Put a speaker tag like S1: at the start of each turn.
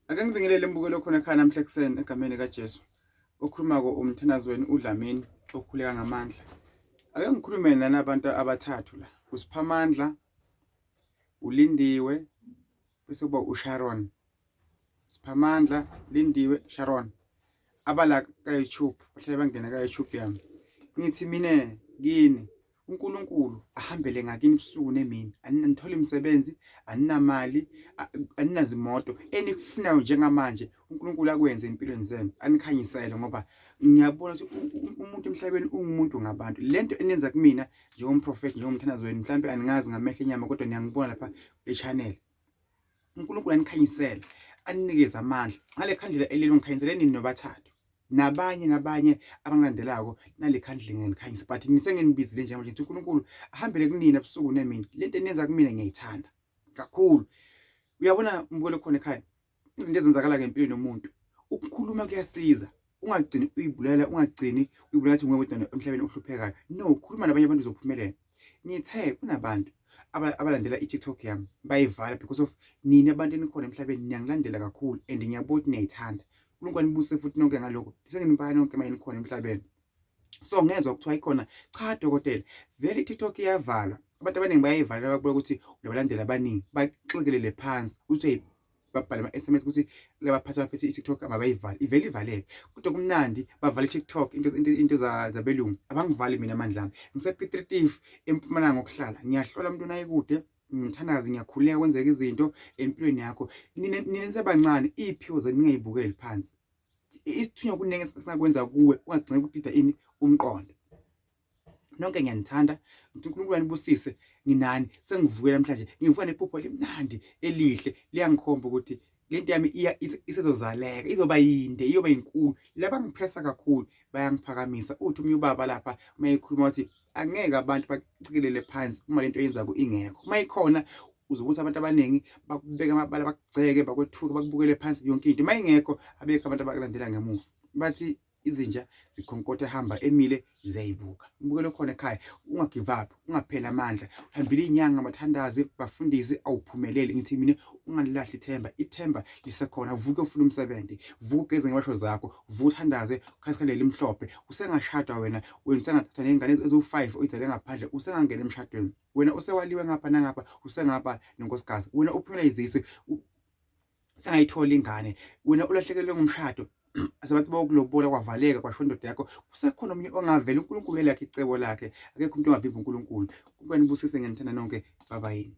S1: Ake ngibingelele mbukelo khona ekhaya namhla ekuseni egameni likaJesu. Okhulumako umthandazo wenu uDlamini okhuleka ngamandla. Ake ngikhulume nanabantu abathathu la. USiphamandla, uLindiwe bese kuba uSharon. Siphamandla, Lindiwe, Sharon. Abala ka-YouTube, bahlale bangena ka-YouTube yami. Ngithi mina kini uNkulunkulu ahambele ngakini ubusuku nemini, anithole imisebenzi, aninamali, aninazimoto, enikufunayo njengamanje uNkulunkulu akwenze empilweni zenu, anikhanyisele ngoba ngiyabona ukuthi umuntu emhlabeni ungumuntu ngabantu. Lento enenza kumina njengomprofethi, njengomthandazo wenu, mhlampe aningazi ngamehlo enyama kodwa niyangibona lapha kule channel. uNkulunkulu anikhanyisele, aninikeze amandla ngale khandlela elilo, ngikhanyisele nini nobathathu nabanye nabanye abangilandelako nale khandlela ngiyanikhanyisa, but nisenginibizile njengamanje ngithi uNkulunkulu ahambele kunina ebusuku nemini. Lento eniyenza kumina ngiyayithanda kakhulu. Uyabona mbukelo khona ekhaya, izinto ezenzakala ngempilo yomuntu, ukukhuluma kuyasiza. Ungagcini uyibulala, ungagcini uyibulala ukuthi nguwe wedwa emhlabeni ohluphekayo. No, khuluma nabanye abantu uzophumelela. Ngithe kunabantu abalandela i-TikTok yami bayivala because of nina abantu enikhona emhlabeni niyangilandela kakhulu and ngiyabona ukuthi niyayithanda. uNkulunkulu anibuse futhi nonke ngalokho. Senginibaya nonke manje nikhona emhlabeni. So ngezwa kuthiwa ikhona, cha dokotela, vele i-TikTok iyavalwa. Abantu abaningi bayayivalela bakubuka ukuthi unabalandeli abaningi, baxikelele phansi uthi babhale ama-SMS ukuthi labaphathi abaphethe i-TikTok ababayivali, ivele ivaleke. Kodwa kumnandi bavala i-TikTok, into zabelungu abangivali mina amandla ami. Ngise-Piet Retief eMpumalanga ngokuhlala, ngiyahlola umuntu nayikude, ngithandaze, ngiyakhuleka kwenzeka izinto empilweni yakho. Nina nisebancane, iy'phiwo zenu ningayibukeli phansi. Isithunywa kuningi esingakwenza kuwe ungagcina ukudida ini umqondo. Nonke ngiyanithanda, ngithi uNkulunkulu anibusise, nginani sengivuke namhlanje, ngivuka nephupho limnandi elihle, liyangikhomba ukuthi lento yami iya isezozaleka, izoba yinde, iyoba inkulu. Laba ngipressa kakhulu bayangiphakamisa. Uthi omunye ubaba lapha uma ekhuluma wathi angeke abantu baqikelele phansi uma lento oyenzako ingekho. Uma ikhona uzobuthi abantu abaningi bakubeka amabala, bakugceke, bakwethuke, bakubukele phansi yonke into. Uma ingekho abekho abantu abakulandela ngemuva. Bathi izinja zikhonkotha hamba emile ziyayibuka. Ubukele khona ekhaya, ungagive up, ungapheli amandla. Uhambile inyanga, bathandaze, bafundise, awuphumeleli. Ngithi mina ungalilahli ithemba, ithemba lisekhona. Vuka ufuna umsebenzi, vuka ugeze ngebasho zakho, vuka uthandaze, ukhasikhandlela elimhlophe. Usengashada wena, wena usengathatha ney'ngane eziwu-5 oyizale ngaphandle, usengangena emshadweni. Wena usewaliwe ngapha nangapha, usengapha nonkosikazi. Wena uphunyelwa yizisu, sengayithola ingane. Wena ulahlekelwe ngumshado, asebathi bokulobola kwavaleka kwasho indoda yakho, kusekhona omunye ongavela. uNkulunkulu elakhe icebo lakhe, akekho umuntu ongavimba uNkulunkulu. uNkulunkulu anibusise, ngiyanithanda nonke, baba yini.